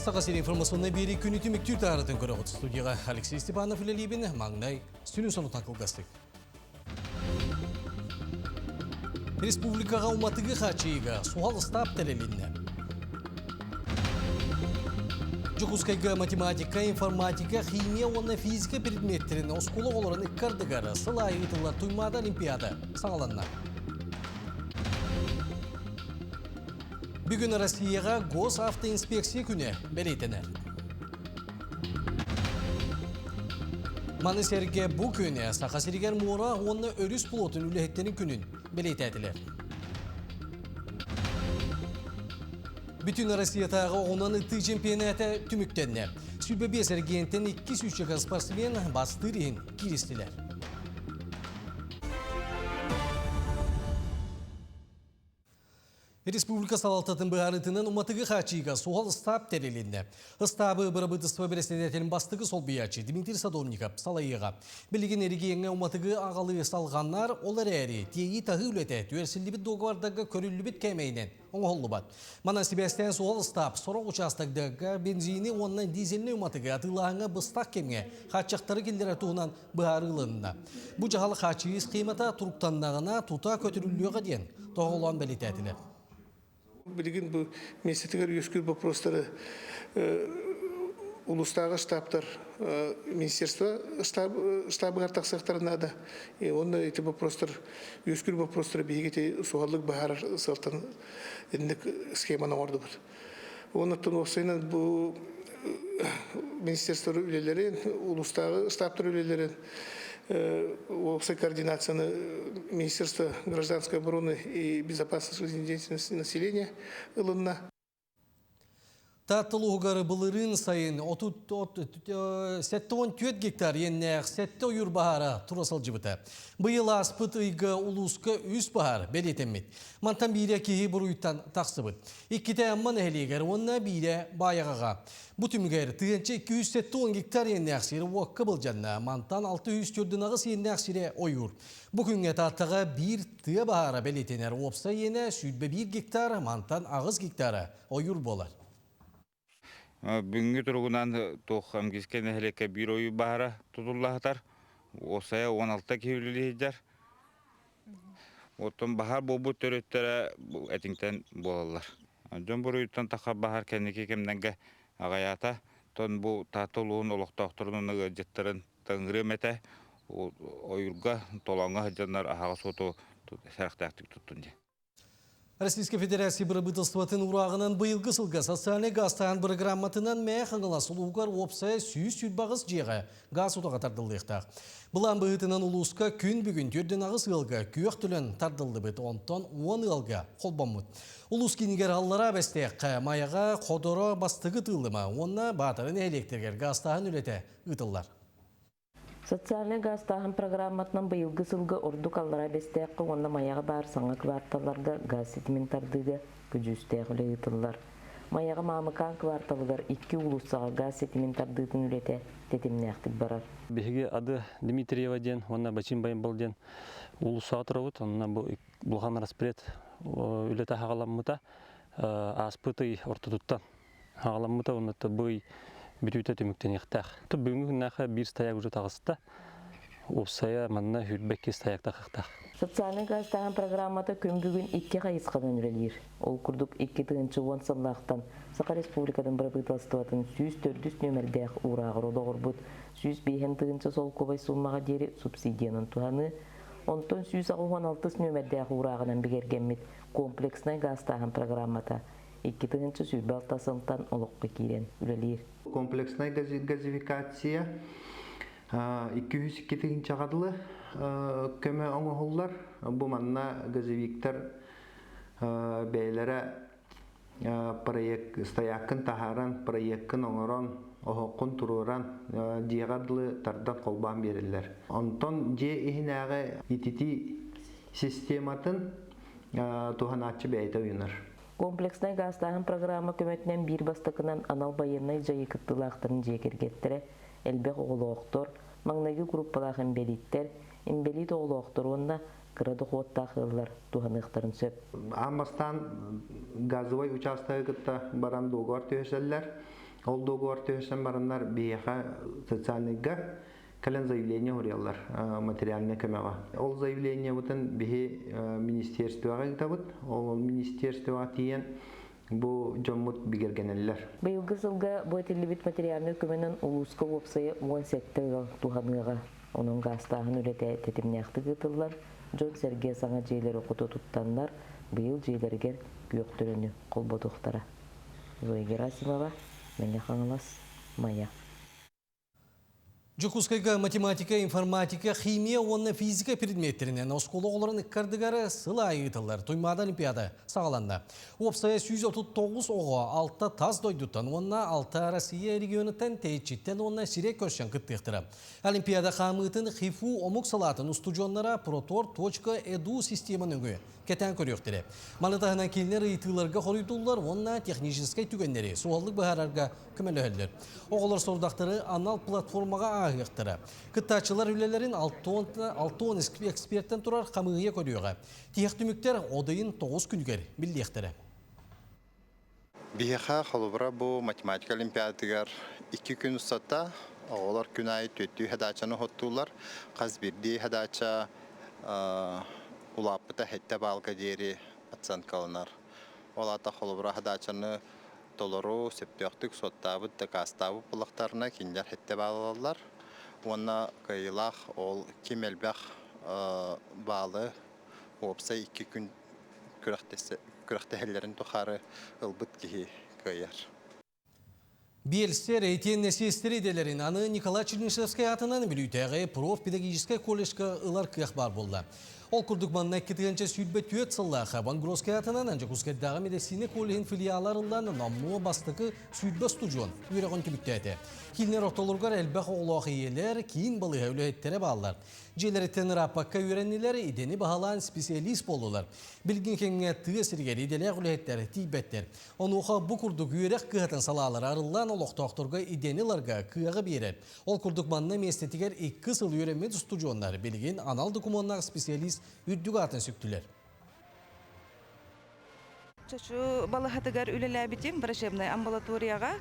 Саха сири информационнай биэрии күнү түмүктүүр таһаарытын көрөҕүт. Студияға Алексей Степанов үлэлиибин, маҥнай сүрүн сонутан кылгастык. Республикаҕа уматыгы хааччыйыыга суһал ыстаап тэрилиннэ. Дьокуускайга математика, информатика, химия уонна физика предметтэрин оскуола оҕолорун ыккардыгар сыл аайы ыытыллар Туймаада Олимпиада саҕаланна. Бүгүн Россияҕа госавтоинспекция күнэ бэлиэтэнэр. Маны сэргэ бу күн Саха сиригэр муора уонна өрүс флотун үлэһиттэрин күнүн бэлиэтээтилэр. Бүтүн Россиятааҕы оҕунан ытыы чемпионата түмүктэннэ. 25 эргиэнтэн 2 сүүсчэкэ спортсмен бастыыр иһин кииристилэр. Республика салалтатын быһаарыытынан уматыгы хааччыйыыга суһал ыстаап тэрилиннэ. Ыстаабы бырабыытыстыба бэрэссэдээтэлин бастакы солбуйааччы Дмитрий Садовников салайыаҕа. Билигин эрэгийиэҥҥэ уматыгы аҕалыы салҕанар, ол эрээри тиэйии-таһыы үлэтэ түөрсиллибит дуогабардарга көрүллүбүт кээмэйинэн оҥоһуллубат. Манан сибээстээн суһал ыстаап сорох учаастактарга бензини уонна дизельнэй уматыгы атыылааһыҥҥа быстах кэмҥэ хааччахтары киллэрэр туһунан быһаарыы ылынна. Бу дьаһал хааччыйыы схемата туруктаннаҕына тута көтүрүллүөҕэ диэн тоһоҕолоон бэлиэтээтилэр. Билигин бу миэстэтигэр үөскүүр боппуруостары улуустааҕы штабтар министерство штабыгар тахсыахтара наада. Уонна ити боппуруостар үөскүүр боппуруостары биһиги ити суһаллык быһаарар сыалтан инник схеманы оҥордубут. Оннуттан уопсайынан бу министерство үлэлэрин, улуустааҕы штабтар үлэлэрин уопсай координацияны Министерство гражданской обороны и безопасности жизнедеятельности населения ылынна. Таатта улууһугар былырыын сайын 74 гектар иэннээх сэттэ ойуур баһаара тура сылдьыбыта. Быйыл ааспыт ыйга улууска үс баһаар бэлиэтэммит. Мантан биирэ киһи буруйуттан тахсыбыт. Иккитэ Амма нэһилиэгэр уонна биирэ Баайаҕаҕа. Бу түмүгэр 1270 гектар иэннээх сир уокка былдьанна. Мантан 648 иэннээх сирэ ойуур. Бу күҥҥэ Тааттаҕа биир тыа баһаара бэлиэтэнэр. Уопсай иэнэ 21 гектар, мантан 8 гектара ойуур буолар. Бүгүҥҥү туругунан туох Амгискэ нэһилиэккэ биир ойуур баһаара тутулла сытар. Уопсайа 16 киһи үлэлии сылдьар. Оттон баһаар буолбут төрүттэрэ этиҥтэн буолаллар. Дьон буруйуттан таххар баһаар кэнники кэмнэргэ аҕыйаата. Оттон бу Таатта улууһун олохтоохторун уонна ыалдьыттарын таҥырыам этэ. Ойуурга, толооҥҥо сылдьаннар аһаҕас уоту сэрэхтээхтик туттун диэн. Российскай Федерация бырабыыталыстыбатын урааҕынан быйылгы сылга социальнай гаастааһын бырагырааматынан Мэйэ Хаҥалас улууһугар уопсайа 128 дьиэҕэ гаас утаҕа тардыллыахтаах. Былаан быһыытынан улууска күн бүгүн 48 ыалга күөх төлөн тардыллыбыт, онтон 10 ыалга холбоммут. Улуус киинигэр Аллараа Бэстээххэ, Майаҕа, Ходоро, Бастыгы Тыыллыма уонна Баатара нэһилиэктэригэр гаастааһын үлэтэ ыытыллар. Социальнай гаастааһын программатынан быйылгы сылга ордук Аллараа Бэстээххэ уонна Майаҕа баар саҥа кварталларга гаас ситимин тардыыга көдьүүстээх үлэ ыытыллар. Майаҕа Маамыкаан кварталыгар икки уулуссаҕа гаас ситимин тардыытын үлэтэ тэтимнээхтик барар. Биһиги Ады Дмитриева диэн уонна Бачим Байымбал диэн уулуссаҕа турабыт. Онно бу улахан распред үлэтэ хаҕаламмыта. Ааспыт ый ортотуттан Аҕаламмыта уонна бу ый бүтүүтэ түмүктэниэхтээх. Бүгүҥҥү күннээххэ биир стояк уже таҕыста. Уопсайа манна 22 стояк тахыахтаах. Социальнай гаастааһын программата күн бүгүн икки хайысханан үлэлиир. Ол курдук 2010 сыллаахтан Саха Республикатын бырабыыталыстыбатын 104 нүөмэрдээх уурааҕар олоҕурбут 105 тыһыынча солкуобай суумаҕа диэри субсидиянан туһаныы, онтон 186 нүөмэрдээх уурааҕынан бигэргэммит комплекснай гаастааһын программата 2026 сылтан олоххо киирэн үлэлиир. Комплекснай газификация 202 тыһыынчаҕа дылы көмө оҥоһуллар. Бу манна газовиктар бэйэлэрэ проект стояккын таһааран, проеккын оҥорон, оһоххун туруоран, дьиэҕэ дылы тардан холбоон биэрэллэр. Онтон дьиэ иһинээҕи ититии систематын туһанааччы бэйэтэ уйунар. Комплекснай гаастааһын программа көмөтүнэн биир бастакынан анал байыаннай дьайыы кыттыылаахтарын дьиэ кэргэттэрэ, элбэх оҕолоохтор, маҥнайгы группалаах инбэлииттэр, инбэлиит оҕолоохтор уонна кыра дохуоттаах ыаллар туһаныахтарын сөп. Аан бастаан газовай учаастагы кытта баран дуогабар түһэрсэллэр. Ол договор түһэрсэн бараннар биһиэхэ социальныйга кэлэн заявление суруйаллар материальнай көмөҕө. Ол заявлениебытын биһи министерствоҕа ыытабыт. Ол министерствоҕа тиийэн бу дьоммут бигэргэнэллэр. Быйылгы сылга бу этиллибит материальнай көмөнөн улууска уопсайа 17 ыал туһаныаҕа. Онон гаастааһын үлэтэ тэтимнээхтик ыытыллар, дьон-сэргэ саҥа дьиэлэри хото туттаннар, быйыл дьиэлэригэр күөх төлөнү холботуохтара. Зоя Герасимова, Мэҥэ Хаҥалас, Майа. Дьокуускайга математика, информатика, химия уонна физика предметтэринэн оскуола оҕолорун ыккардыгар сыл аайы ыытыллар Туймаада Олимпиада саҕаланна. Уопсайа 139 оҕо алта тас дойдуттан уонна алта Россия регионуттан тэйиччиттэн уонна сирэй көрсөн кыттыахтара. Олимпиада хаамыытын ХИФУ омук салаатын устудьуоннара Protor.edu система нөҥүө кэтээн көрүөхтэрэ. Маны таһынан кинилэр ыйытыыларга хоруйдууллар уонна техническэй түгэннэри суһаллык быһаарарга көмөлөһөллөр. Оҕолор сорудахтары анал платформаҕа ааһыахтара. Кыттааччылар үлэлэрин 60 эксперттэн турар хамыыһыйа көрүөҕэ. Тиһэх түмүктэр от ыйын 9 күнүгэр биллиэхтэрэ. Биһиэхэ холобура бу математика олимпиадатыгар икки күн устата оҕолор күн аайы түөртүү хадаачаны оһоттууллар. Хас биирдии хадаача улааппыта сэттэ баалга диэри оценкаланар. Ол аата холобура хадаачаны толору сөптөөхтүк суоттаабыт, дакаастаабыт буоллахтарына кинилэр сэттэ баал ылаллар. Уонна кыайыылаах ол ким элбэх баалы уопсай икки күн күрэхтэһэллэрин тухары ылбыт киһи кыайар. Биэлсэр итиэннэ сиэстэрэ идэлэрин аны Николай Чернышевскай аатынан Бүлүүтээҕи профпедагогическай колледжка ылар кыах баар буолла. Ол курдук манна 2024 сыллаах Вангросскай аатынан Дьокуускайдааҕы медицина коллеһын филиала арыллан номнуо бастакы сүүрбэ устудьуон үөрэҕин түмүктээтэ. Кинилэр ортолоругар элбэх оҕолоох ийэлэр, киин балыыһа үлэһиттэрэ бааллар. Дьиэлэриттэн ырааппакка үөрэннилэр, идэни баһылаан специалист буоллулар. Билигин кэмҥэ тыа сиригэр идэлээх үлэһиттэр тиийбэттэр. Онуоха бу курдук үөрэх кыһатын салаалара арыллан олохтоохторго идэни ыларга кыаҕы биэрэр. Ол курдук манна миэстэтигэр икки сыл үөрэммит устудьуоннар билигин анал докумуоннаах специалист үрдүк аатын сүктүлэр. Чочу балаһатыгар үлэлээбитим врачебнай амбулаторияҕа.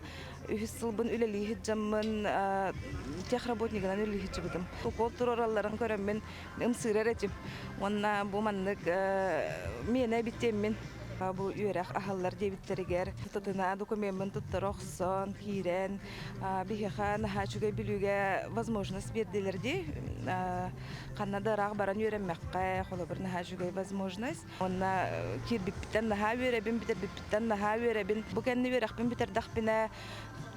Үһүс сылбын үлэлии сылдьаммын техработнигынан үлэлии сылдьыбытым. Укол туруоралларын көрөммүн ымсыырар этим. Уонна бу маннык миэнэ эбит диэммин бу үөрэх аһаллар диэбиттэригэр тутатына докумеммын туттара охсон, киирэн биһиэхэ наһаа үчүгэй бүлүүгэ возможность биэрдилэр дии. Ханна да ыраах баран үөрэммэххэ, холобур, наһаа үчүгэй возможность. Уонна киирбиппиттэн наһаа үөрэбин, бүтэрбиппиттэн наһаа үөрэбин. Бу кэннэ үөрэхпин бүтэрдэхпинэ,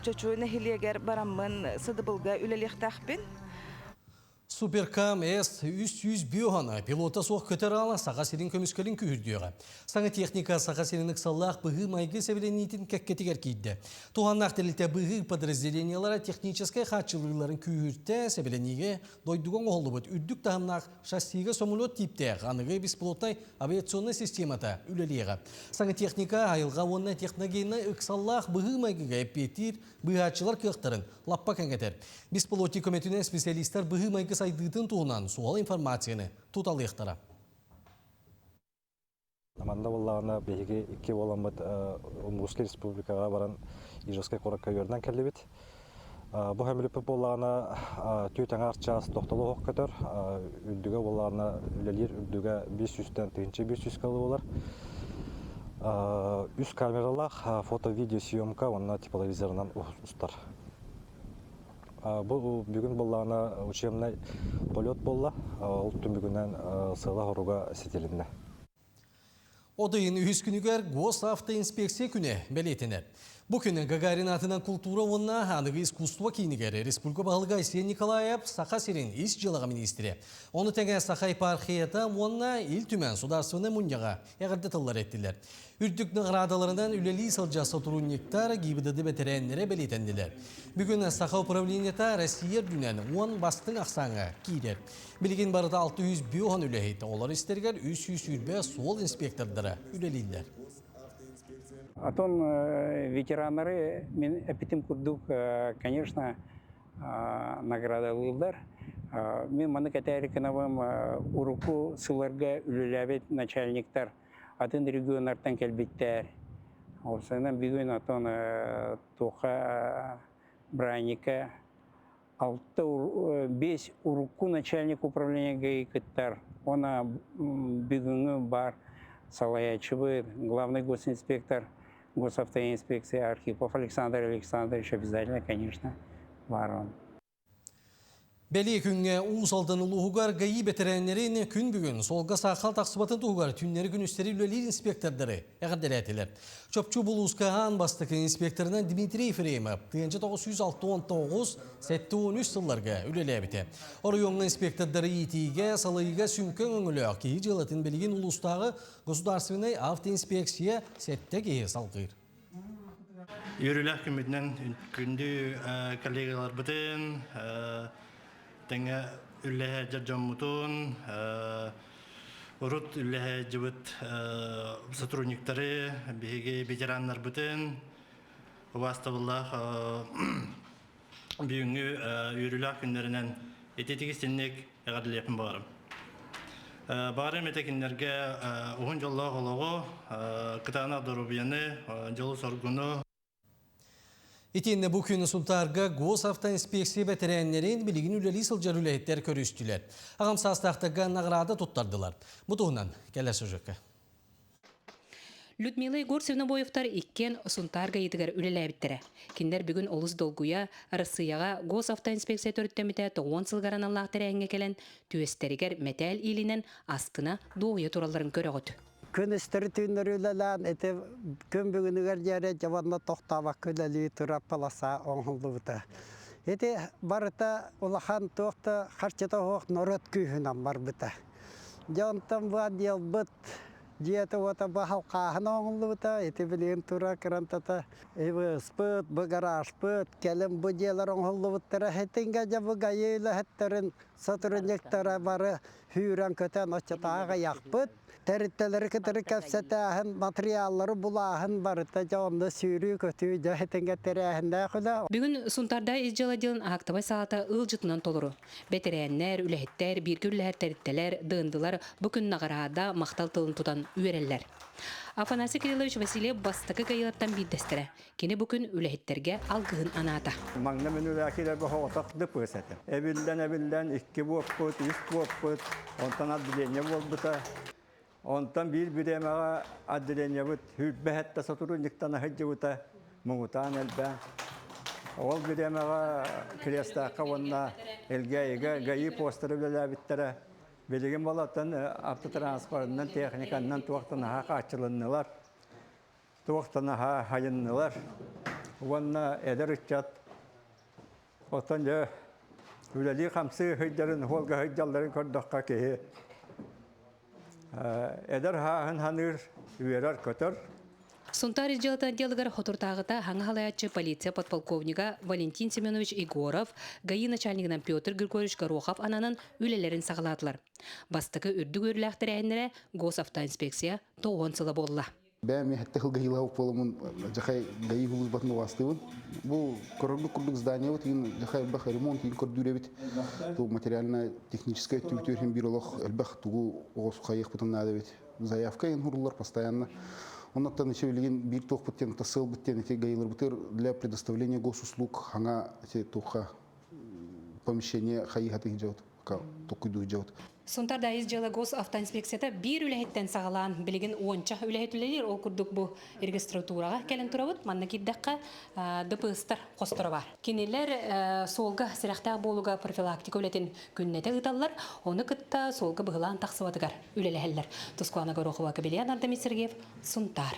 Чочу нэһилиэгэр бараммын сыдыбылга үлэлиэхтээхпин. Суперкам С 300 биоһана пилота суох көтөр аала Саха сирин көмүскэлин күүһүрдүөҕэ. Саҥа техника Саха сирин ыксаллаах быһыы-майгы сэбилэниитин кэккэтигэр киирдэ. Туһааннаах тэрилтэ быһыы подразделениелара техническэй хааччылыыларын күүһүртэ, сэбилэниигэ дойдуга оҥоһуллубут үрдүк таһымнаах шассига самолет тииптээх аныгы беспилотнай авиационнай системата үлэлиэҕэ. Саҥа техника айылҕа уонна техногеннай ыксаллаах быһыы-майгыга эппиэттиир быыһааччылар кыахтарын лаппа кэҥэтэр. Беспилотник көмөтүнэн специалистар быһыы-майгы сайдыытын туһунан суһал информацияны туталыахтара. Манна буоллаҕына биһиги икки буоламмыт Удмуртскай республикаҕа баран Ижевскай куоракка үөрэнэн кэллибит. Бу хөмүлүппүт буоллаҕына түөрт аҥаар чаас тохтоло оһох көтөр, үрдүгэ буоллаҕына үлэлиир үрдүгэ 500-тэн 1500 кылы буолар. Үс камералаах фото-видеосъемка уонна тепловизорынан устар. Бу бүгүн буоллаҕына учебнай полет буолла. Ол түмүгүнэн сыала-соруга ситилиннэ. От ыйын үһүс күнүгэр Госавтоинспекция күнэ бэлиэтэнэр. Бу күн Гагарин аатынан култуура уонна аныгы искусство киинигэр республика баһылыга Айсен Николаев Саха сирин ис дьыалаҕа министрэ, ону тэҥэ Саха епархията уонна Ил Түмэн судаарыстыбаннай мунньаҕа эҕэрдэ тыллар эттилэр. Үрдүк наҕараадаларынан үлэлии сылдьар сотрудниктар ГИБДД бэтэрээннэрэ бэлиэтэннилэр. Бүгүн Саха управлениета Россия үрдүнэн уон бастыҥ ахсааҥҥа киирэр. Билигин барыта 605 үлэһит, олор истэригэр 320 суол инспектордара үлэлииллэр. Отон ветераннары мин эппитим курдук, конечно, наградалыыллар. Мин маны кэтээри гынабым урукку сылларга үлэлээбит начальниктар атын регионнартан кэлбиттэр. Уопсайынан бүгүн отон туохха бырааһынньыкка алта биэс урукку начальник управления ГАИ кыттар. Уонна бүгүҥҥү баар салайааччыбыт, главный госинспектор госавтоинспекции Архипов Александр Александрович обязательно, конечно, баар он. Бэлиэ күҥҥэ Уус Алдан улууһугар ГАИ бэтэрээннэрин күн бүгүн суолга саахал тахсыбатын туһугар түүннэри-күнүстэри үлэлиир инспектордары эҕэрдэлээтилэр. Чопчу булууска аан бастакы инспекторынан Дмитрий Ефремов 1969 73 сылларга үлэлээбитэ. Оройуоҥҥа инспектордары иитиигэ, салайыыга сүҥкэн өҥөлөөх киһи дьыалатын билигин улуустааҕы государственнай автоинспекция сэттэ киһи салгыыр. Үөрүүлээх күммүтүнэн күндү коллегаларбытын, тэҥэ үллэһэ дьоммутун, урут үллэһэ дьыбыт сотрудниктары, биһиги ветераннарбытын, убаастабыллаах бүгүҥҥү үөрүүлээх күннэринэн ититик истинник эҕэрдэлиэхпин баҕарым. Баҕарым этэ кинилэргэ уһун дьоллоох олоҕу, кытаанах доруобуйаны, дьолу-соргуну. Итиэннэ бу күн Сунтаарга госавтоинспекция бэтэрээннэрин билигин үлэлии сылдьар үлэһиттэр көрүстүлэр. Аҕам саастаахтарга наҕараада туттардылар. Бу туһунан кэлэр сюжекка. Людмила Егор Свинобоевтар иккиэн Сунтаар гаитыгар үлэлээбиттэрэ. Кинилэр бүгүн олус долгуйа Арассыыйаҕа госавтоинспекция төрүттэммитэ 90 сылыгар аналлаах тэрээһиҥҥэ кэлэн, түөстэригэр мэтээл иилинэн астына дуоһуйа туралларын көрөҕүт. Күнүстэри түүннэри үлэлээн ити күн бүгүнүгэр диэри дьэ тохтообокко үлэлии турар полоса оҥоһуллубута. Ити барыта улахан туох да харчыта суох норуот күүһүнэн барбыта. Дьэ онтон бу отделбыт дьиэтэ-уота бу халхааһын оҥоһуллубута, ити билигин тура кырантата ИВС-пыт, бу гаражпыт, кэлин бу дьиэлэр оҥоһуллубуттара итингэ дьэ бу ГАИ үлэһиттэрин сотрудниктара бары сүүрэн-көтөн оччотооҕу аҕыйахпыт. Тэрилтэлэри кытары кэпсэтээһин, матырыйааллары булааһын барыта дьэ онно сүүрүү-көтүү дьэ итингэ тэрээһиннээх үлэ. Бүгүн Сунтаарда ис дьыала отделын аактабай саалата ыалдьытынан толору. Бэтэрээннэр, үлэһиттэр, бииргэ үлэлэһэр тэрилтэлэр, дындылар бу күн наҕараада, махтал тылын тутан үөрэллэр. Афанасий Кириллович Васильев бастакы кыайыылартан биирдэстэрэ. Кини бу күн үлэһиттэргэ алгыһын анаата. Маҥна мүнүүлээх киирэргэ соҕотох дыпыс этэ. Эбиллэн-эбиллэн икки буоппут, үс буоппут, онтон отделение буолбута. Онтон биир бириэмэҕэ отделениебыт сүүрбэ сэттэ сотрудниктана сылдьыбыта, муҥутаан элбээн. Ол бириэмэҕэ Крестаахха уонна Элгээйигэ ГАИ постары үлэлээбиттэрэ. Билигин балартан автотранспорынан, техниканнан туохтан наһаа хааччылыннылар, туохтан наһаа хайыннылар. Уонна эдэр ыччат Оттон дьэ үлэлии-хамсыы сылдьарын, суолга сылдьалларын көрдөххө киһи эдэр сааһын саныыр, үөрэр-көтөр. Сунтаар дьыалатын отделыгар хотуртааҕыта хаҥа халайааччы полиция подполковнига Валентин Семенович Егоров, ГАИ начальнигынан Петр Григорьевич Горохов ананан үлэлэрин саҕалаатылар. Бастакы үрдүк үөрүүлээх тэрээһиннэрэ госавтоинспекция 90 сыла буолла. Бэйэм эһэтте хылгыһыылаах буоламмын дьахай ГАИ сулууспатын убаастыыбын. Бу көрөргүт курдук зданиебыт иин дьахай элбэх ремонт иин көрдүүр эбит. Ту материально-техническай өттүбүтүгэр иһин биир олох элбэх тугу оҕус хайыахпытын наада эбит. Заявка иин хуруллар постоянно. Оннуттан еще билигин биир туохпут диэн сыалбыт диэн ити ГАИларбытыгар для предоставления госуслуг хаҥа ити туохха помещение хайыһаты дьабыт токуйдуу дьабыт. Сунтар Даис дьыала госавтоинспекцията биир үлэһиттэн саҕалаан билигин уонча үлэһит үлэлиир. Ол курдук бу регистратураҕа кэлэн турабыт. Манна киирдэххэ ДПСтар хосторо бар. Кинилэр суолга сэрэхтээх буолууга профилактика үлэтин күннэтэ ыыталлар. Ону кытта суолга быһылаан тахсыбатыгар үлэлэһэллэр. Тускуана Горохова, Кабельян Ардамир Сергеев, Сунтаар.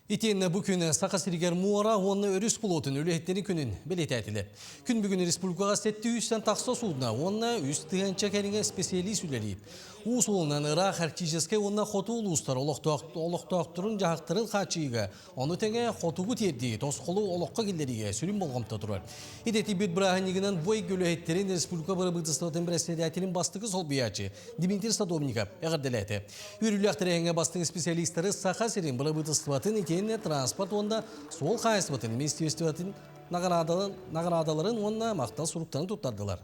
Итиэннэ бу күн Саха сиригэр муора уонна өрүс пулуотун үлэһиттэрин күнүн бэлиэтээтилэр. Күн бүгүн республикаҕа 700-тэн тахса судно уонна 3 тыһыынча кэриҥэ специалист үлэлиир. Уу суолунан ыраах арктическай уонна хоту улуустар олохтоохторун дьаһахтарын хааччыйыыга, ону тэҥэ хотугу тиэрдии тосхолу олоххо киллэриигэ сүрүн болҕомто турар. Идэтийбит бырааһынньыгынан бу эйгэ үлэһиттэрин республика бырабыыталыстыбатын бэрэссэдээтэлин бастакы солбуйааччы Дмитрий Садовников эҕэрдэлээтэ. Үөрүүлээх тэрээһиҥҥэ бастыҥ специалистары Саха сирин бырабыыталыстыбатын итиэннэ транспорт уонна суол хаһаайыстыбатын министерствотын наҕараадаларын уонна махтал суруктарын туттардылар.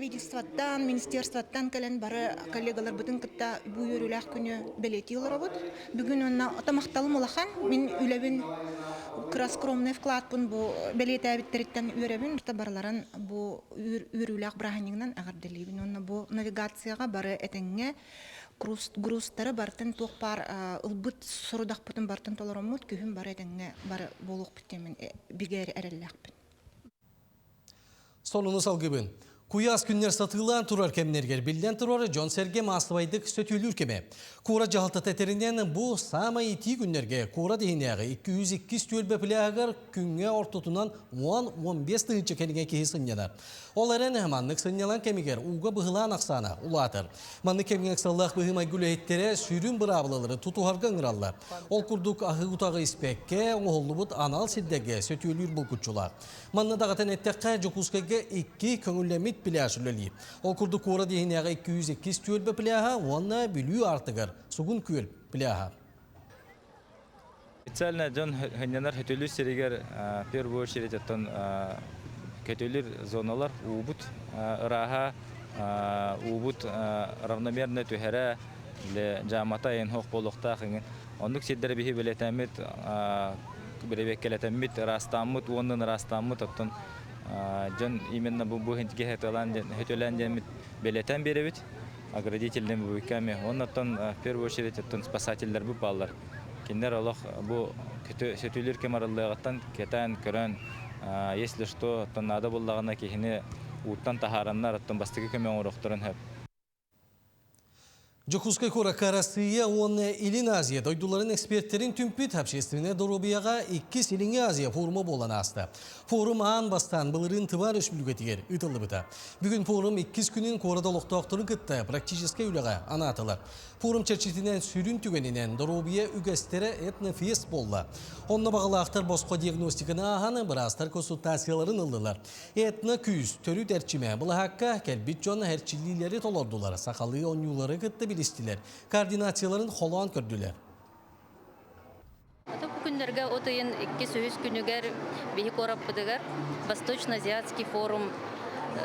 Правительствоттан, министерствоттан кэлэн бары коллегаларбытын кытта бу үөрүүлээх күнү бэлиэтии олоробут. Бүгүн уонна махталым улахан. Мин үлэбин кыра скромный вкладпын бу бэлиэтээбиттэриттэн үөрэбин. Барыларын бу үөрүүлээх бырааһынньыгынан эҕэрдэлиибин. Уонна бу навигацияҕа бары этэҥҥэ грузтары барытын туох баар ылбыт сорудахпытын барытын толороммут күһүн бары этэҥҥэ бары буолуохпут диэммин бигэ эрэллээхпин. Сонуну салгыбын. Куйаас күннэр сатыылаан турар кэмнэргэр биллэн турар дьон-сэргэ маассабайдык сөтүөлүүр кэмэ. Куорат дьаһалтата этэринэн бу саамай итии күннэргэ куорат иһинээҕи 202 түөлбэ пляһыгар күҥҥэ ортотунан 10-15 тыһыынча кэриҥэ киһи сынньанар. Ол эрэн маннык сынньалаҥ кэмигэр ууга быһылаан ахсаана улаатар. Маннык кэмҥэ ыксаллаах быһыы-майгы үлэһиттэрэ сүрүн быраабылалары тутуһарга ыҥыраллар. Ол курдук аһыы утаҕы испэккэ оҥоһуллубут анал сирдэргэ сөтүөлүүр булгуччулаах. Манна даҕатан эттэххэ, Дьокуускайга икки көҥүллэммит пляж үлэлиир. Ол курдук куорат иһинээҕи 202 түөлбэ пляһа уонна Бүлүү аартыгар Сугун күөл пляһа. Специально дьон сынньанар хөтөлүүр сиригэр в первую очередь оттон көтөлүр зоналар уубут ырааһа, уубут равномерно түһэрэ, дьаамата айан буолуохтаах иҥин. Оннук сирдэри биһи бэлиэтээммит, бэрэбиэккэлэтэммит, ыраастааммыт уонна ыраастааммыт оттон дьон именно бу бу хөтөлөөн диэммит бэлиэтээн биэрэбит оградительными буйками. Оннуттан в первую очередь оттон спасателлэрбит бааллар. Кинилэр олох бу сөтүөлүүр кэм арыллыаҕыттан кэтээн көрөн, если что, оттон наада буоллаҕына киһини ууттан таһаараннар, оттон бастакы көмө оҥоруохтарын сөп. Дьокуускай куоракка Арассыыйа уонна Илин Азия дойдуларын экспертэрин түмпүт общественнай доруобуйаҕа иккис Илиҥҥи Азия форума буолан ааста. Форум аан бастаан былырыын Тыва Өрөспүүбүлүкэтигэр ыытыллыбыта. Бүгүн форум иккис күнүн куорат олохтоохторун кытта практическай үлэҕэ анаатылар. Форум чэрчитинэн сүрүн түгэнинэн доруобуйа үгэстэрэ этнофест буолла. Онно баҕалаахтар босхо диагностиканы ааһан, быраастар консультацияларын ыллылар. Этно-күүс, төрүт эрчимэ былаһаакка кэлбит дьон эрчиллиилэри толордулар, сахалыы оонньуулары кытта билистилэр, координацияларын холоон көрдүлэр. Бу күннэргэ от ыйын иккис-үһүс күнүгэр биһи куораппытыгар Восточно-Азиатский форум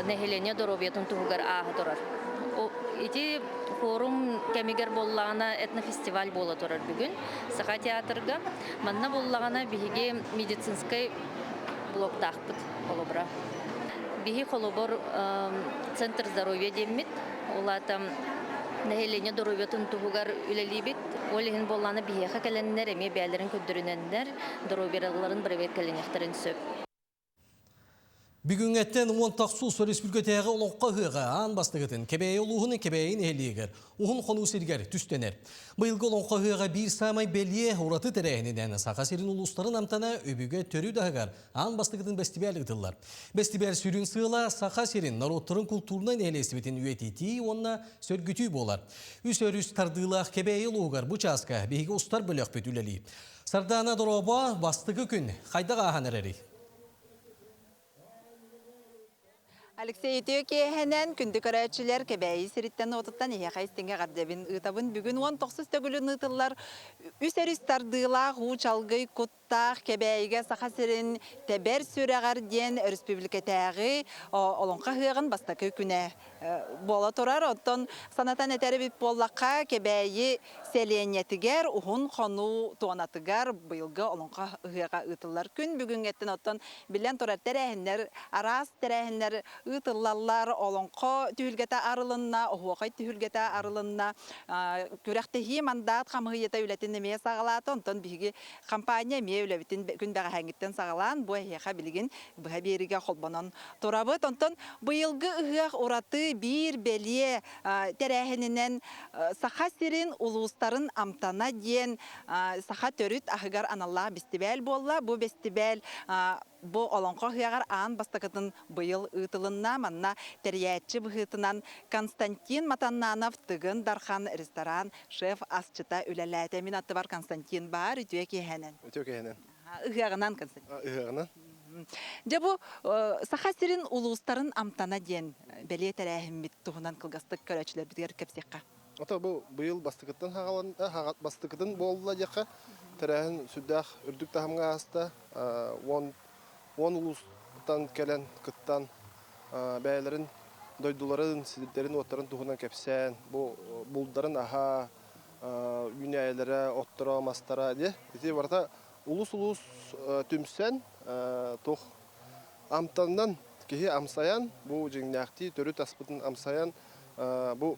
нэһилиэнньэ доруобуйатын туһугар ааһа турар. Ити форум кэмигэр буоллаҕына этнофестиваль буола турар бүгүн Саха театрга. Манна буоллаҕына биһиги медицинскэй блоктаахпыт холобура. Биһи холобур Центр здоровья диэммит, ол аата нэһилиэнньэ доруобуйатын туһугар үлэлиибит. Ол иһин буоллаҕына биһиэхэ кэлэннэр эмиэ бэйэлэрин көрдөрүнэннэр доруобуйаларын бэрэбиэркэлэниэхтэрин сөп. Бүгүҥҥэттэн уон тахсус өрөспүүбүлүкэтээҕи олоҥхо ыһыаҕа аан бастакытын Кэбээйи улууһун Кэбээйи нэһилиэгэр уһун хонуу сиригэр түстэнэр. Быйылгы олоҥхо ыһыаҕа биир саамай бэлиэ ураты тэрээһининэн Саха сирин улуустарын амтана өбүгэ төрүт аһыгар аан бастакытын бэстибээл ыытыллар. Бэстибээл сүрүн сыала Саха сирин норуоттарын култуурунай нэһилиэстибэтин үйэтитии уонна сөргүтүү буолар. Үс өрүс тардыылаах Кэбээйи улууһугар бу чааска биһиги устар бөлөхпүт үлэлиир. Сардаана Доробо бастакы күн хайдах ааһан эрэрий? Алексей үтүө киэһэнэн күндү көрөөччүлэр Кэбээйи сириттэн уотуттан эһиэхэ истиҥ эҕэрдэбин ыытабын. Бүгүн 19 төгүлүн ыытыллар үс өрүс тардыылаах уу чалгый куттаах Кэбээйигэ Саха сирин тэбэр сүрэҕэр диэн өрөспүүбүлүкэтээҕи Олоҥхо ыһыаҕын бастакы күнэ буола турар. Оттон санатан этэр эбит буоллахха, Кэбээйи сэлиэнньэтигэр Уһун Хонуу туонатыгар быйылгы Олоҥхо ыһыаҕа ыытыллар. Күн бүгүҥҥэттэн оттон биллэн турар тэрээһиннэр, араас тэрээһиннэр ыытыллаллар. Олоҥхо түһүлгэтэ арылынна, оһуохай түһүлгэтэ арылынна. Күрэхтэһии мандаат хамыһыйата үлэтин эмиэ саҕалаата. Онтон биһиги компания эмиэ үлэбитин күн бэҕэһээҥҥиттэн саҕалаан, бу эһиэхэ билигин быһа биэриигэ холбонон турабыт. Онтон быйылгы ыһыах ураты биир бэлиэ тэрээһининэн Саха сирин улуустарын амтана диэн саха төрүт аһыгар аналлаах бэстибээл буолла. Бу бэстибээл бу Олоҥхо ыһыаҕар аан бастакытын быйыл ыытылынна. Манна тэрийээччи быһыытынан Константин Матаннанов Тыгын Дархан ресторан шеф-асчыта үлэлээтэ. Мин аттыбар Константин баар. Үтүө киэһэнэн. Үтүө киэһэнэн. Ыһыаҕынан, Константин. Ыһыаҕынан. Дьэ бу Саха сирин улуустарын амтана диэн бэлиэ тэрээһиммит туһунан кылгастык көрөөччүлэрбитигэр кэпсиэххэ. Ото бу быйыл бастакыттан хаалан бастакытын буолла диэххэ тэрээһин сүрдээх үрдүк таһымҥа ааста. 10 улуустан кэлэн кыттан бэйэлэрин дойдуларын, сирдэрин-уоттарын туһунан кэпсээн, бу булдарын аһа, үүнээйилэрэ, отторо, мастара диэ. Ити барыта улус-улус түмсэн, туох амтанынан киһи амсайан, бу дьиҥнээхтии төрүт аспытын амсайан, бу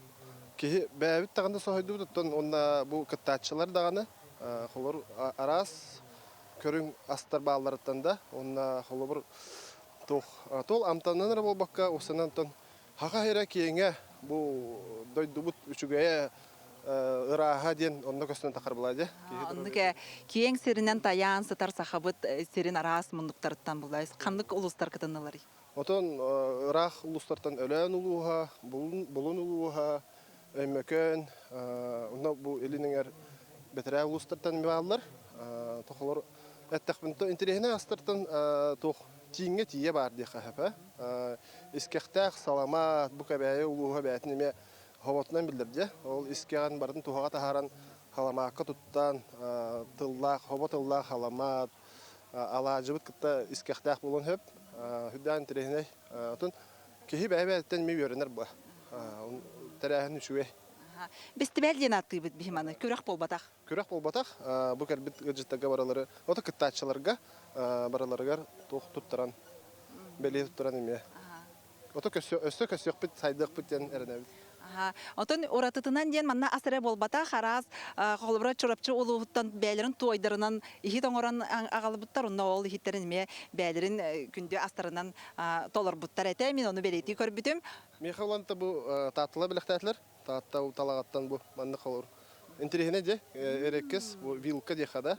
киһи бэйэбит даҕаны соһуйдубут, оттон уонна бу кыттааччылар даҕаны холобур араас көрүҥ астар баалларыттан да уонна холобур туох тол амтанынан эрэ буолбакка уопсайынан оттон хаха эрэ киэҥэ бу дойдубут үчүгэйэ ырааһа диэн онно көстөн тахар була дьэ. Оннук киэҥ сиринэн тайаан сытар сахабыт сирин араас муннуктарыттан булайс ханнык улуустар кытынныларый? Отон ыраах улуустартан Өлөөн улууһа, Булун улууһа, Өймөкөөн, онно бу илин эҥэр бэтэрээ улуустартан бааллар. Тохолор эттэхпин интэриэһинэй астартан туох тииҥҥэ тиийэ баар диэххэ сөп. Искэхтээх саламаат, бу Кэбээйи улууһа бэйэтин эмиэ хоботунан биллэр дьэ. Ол искэҕин барытын туһаҕа таһааран халамаакка туттан тыллаах, хобо тыллаах халамаат, алаадьыбыт кытта искэхтээх буолуон сөп. Сүрдээх интэриэһинэй. Отун киһи бэйэ-бэйэттэн эмиэ үөрэнэр буо. Тэрээһин үчүгэй. Бэстибээл диэн ааттыыбыт биһи маны. Күрэх буолбатах. Күрэх буолбатах. Бу кэлбит ыалдьыттарга барылары, ото кыттааччыларга барыларыгар туох туттаран, бэлиэ туттаран эмиэ. Ото өссө көссүөхпүт, сайдыахпыт диэн эрэнэбит. Отон уратытынан диэн манна ас эрэ буолбатах, араас холобура Чурапчы улууһуттан бэйэлэрин туойдарынан иһит оҥорон аҕалбыттар, онно ол иһиттэрин эмиэ бэйэлэрин күндү астарынан толорбуттар этэ. Мин ону бэлиэтии көрбүтүм. Миэхэ уланта бу Таатталар бэлэхтээтилэр. Таатта талаҕаттан бу маннык холобур. Интэриэһинэй дьэ, эрэккэс бу вилка диэхэ да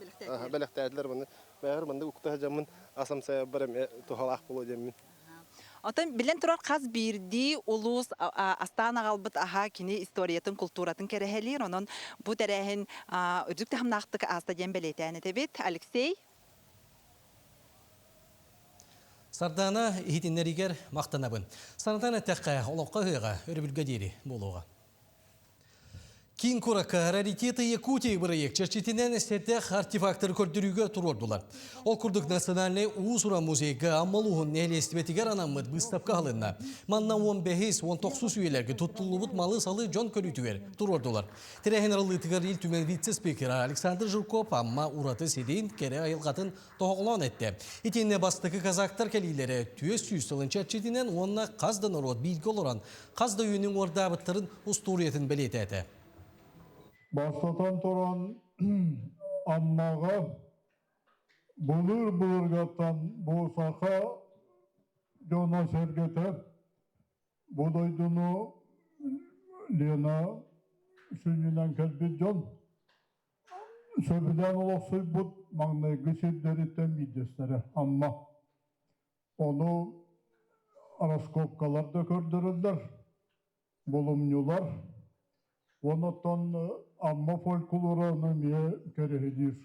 бэлэхтээтилэр маны. Бэйэҕэр маннык укта сылдьаммын ас амсайарбар эмиэ туһалаах буолуо диэммин. Оттон билэн турар хас биирдии улуус астаан аҕалбыт аһа кини историятын, култууратын кэрэһэлиир. Онон бу тэрээһин үрдүк таһымнаахтык ааста диэн бэлиэтээн этэбит. Алексей? Сардаана иһитиннэригэр махтанабын. Санатан эттэххэ, олоххо ыһыаҕа өрөбүлгэ диэри буолуоҕа. Киин куоракка «Раритеты Якутии» бырайыак чэрчитинэн сэтэх артефактары көрдөрүүгэ туруордулар. Ол курдук Национальнай уус-уран музейга Амма улууһун нэһилиэстибэтигэр анаммыт быыстапка аһылынна. Манна 15, 19 үйэлэргэ туттуллубут малы-салы дьон көрүүтүгэр туруордулар. Тэрээһин арыллыытыгар Ил Түмэн вице-спикера Александр Жирков Амма ураты сирин, кэрэ айылҕатын тоһоҕолоон эттэ. Итиэннэ бастакы казактар кэлиилэрэ 400 сылын чэрчитинэн уонна хас да норуот бииргэ олорон хас да үйэни уҥуордаабыттарын устуоруйатын бэлиэтээтэ. Бастатан туран, Аммаҕа былыр-былыргаттан бу саха дьоно-сэргэтэ бу дойдуну Лена сүнньүнэн кэлбит дьон сөбүлээн олохсуйбут маҥнайгы сирдэриттэн биирдэстэрэ Амма. Ону раскопкалар да көрдөрөллөр, булумньулар. Онон Амма фольклора ону эмиэ кэрэһилиир.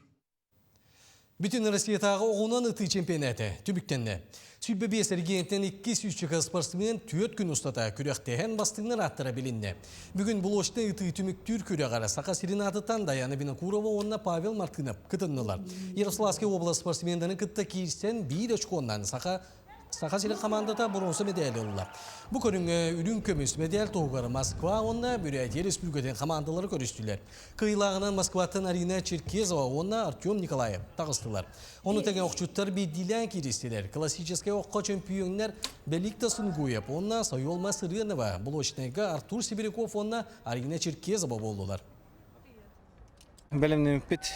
Бүтүн Россиятааҕы оҕунан ытыы чемпионата түмүктэннэ. 25 эргиэнтэн 200 чека спортсмен 4 күн устата күрэхтэһэн бастыҥнар ааттара билиннэ. Бүгүн блочнай ытыы түмүктүүр күрэҕэр Саха сирин аатыттан Даяна Винокурова уонна Павел Мартынов кытыннылар. Ярославскай область спортсмендарын кытта киирсэн биир очконнан Саха Саха сирин хамаандата боруонса мэдээли ылла. Бу көрүҥҥэ үрүҥ көмүс мэдээл туһугар Москва уонна Бүрээдийэ Республикатын хамаандалара көрүстүлэр. Кыайыылааҕынан Москваттан Арина Черкезова уонна Артем Николаев таҕыстылар. Ону тэҥэ охчуттар биирдиилээн кииристилэр. Классическай оххо чөмпүйүөннэр Беликта Сунгуев уонна Сойуолма Сырыанова, Блочнайга Артур Сибиряков уонна Арина Черкезова буоллулар. Бэлэмнэммиппит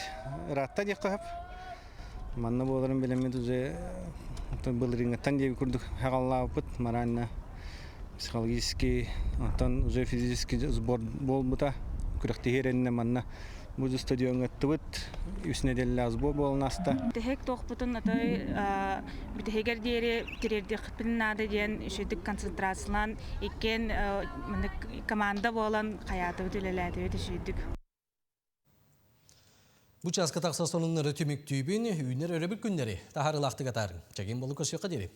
ыраатта диэххэ сөп. Манна буоларын билэммит уже былырыыҥҥыттан диэби курдук хаҕаллаабыппыт. Морально, психологически, онтон уже физически сбор буолбута. Күрэхтэһии эрэннэ манна бу стадиоҥҥа ыттыбыт. Үс нэдиэлэлээх сбор буолан ааста. Бүтэһик туохпутун отой бүтэһигэр диэри тириэрдиэхпитин наада диэн үчүгдүк концентрациялаан иккиэн команда буолан хайаатыбыт үлэлээтибит үчүгдүк. Бу чааска тахса сонуннары түмүктүүбүн, үүнэр өрөбүл күннэри таһаарыылаахтык атаарыҥ. Чэгиэн болу көрсүөххэ диэри.